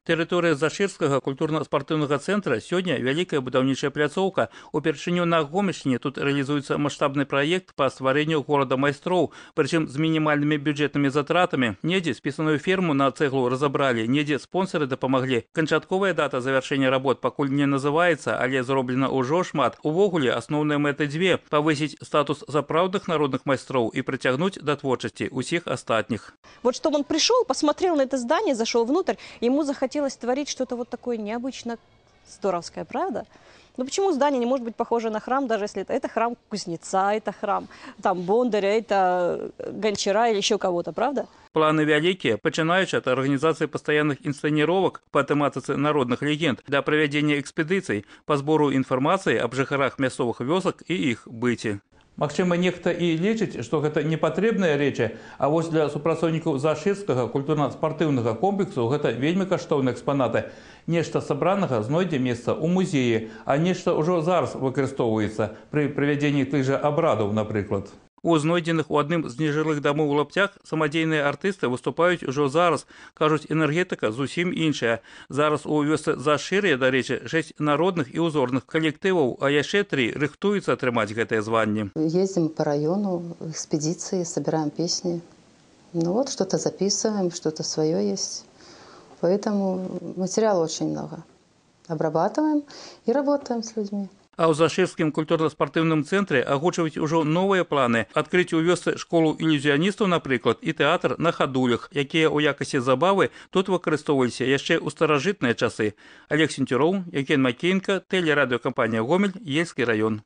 Тэрыторыя Зашырскага культурна-спартыўнага цэнтра сёння вялікая будаўнічая пляцоўка. Упершыню на Гомельшчыне тут рэалізуецца маштабны праект па стварэнню горада майстроў, прычым з мінімальнымі бюджэтнымі затратамі. Недзе спісаную ферму на цэглу разабралі, недзе спонсары дапамаглі. Канчатковая дата завяршэння работ пакуль не называецца, але зроблена ўжо шмат. Увогуле асноўныя мэты дзве: павысіць статус сапраўдных народных майстроў і прыцягнуць да творчасці ўсіх астатніх. Вот чтобы он пришел, посмотрел на это здание, зашел внутрь, ему захотелось творить что-то вот такое необычно здоровское, правда? Ну почему здание не может быть похоже на храм, даже если это храм кузнеца, это храм там бондаря, это гончара или еще кого-то, правда? Планы вялікія, пачынаючы ад арганізацыі пастаянных інсцэніровак па тэматыцы народных легенд да правядзення экспедыцый па збору інфармацыі аб жыхарах мясцовых вёсак і іх быце. Магчыма, нехта і лічыць, што гэта непатрэбныя рэчы, а вось для супрацоўнікаў Зашырскага культурна-спартыўнага комплексу гэта вельмі каштоўныя экспанаты. Нешта сабранага знойдзе месца ў музеі, а нешта ўжо зараз выкарыстоўваецца пры правядзенні тых жа абрадаў, напрыклад. У знойдзеных у адным з нежылых дамоў у лапцях самадзейныя артысты выступаюць ужо зараз. Кажуць, энергетыка зусім іншая. Зараз у вёсцы Зашыр'е, дарэчы, 6 народных і ўзорных калектываў, а яшчэ 3 рыхтуюцца атрымаць гэтае званне. Ездим по району, экспедиции, собираем песни. Ну вот, что-то записываем, что-то свое есть. Поэтому материала очень много. Обрабатываем и работаем с людьми. А ў Зашырскім культурна-спартыўным цэнтры агучваюць ужо новыя планы. Адкрыць у вёсцы школу ілюзіяністаў, напрыклад, і тэатр на хадулях, якія ў якасці забавы тут выкарыстоўваліся яшчэ ў старажытныя часы. Алег Сенцюроў, Яўген Макеенка, тэлерадыёкампанія «Гомель», Ельскі раён.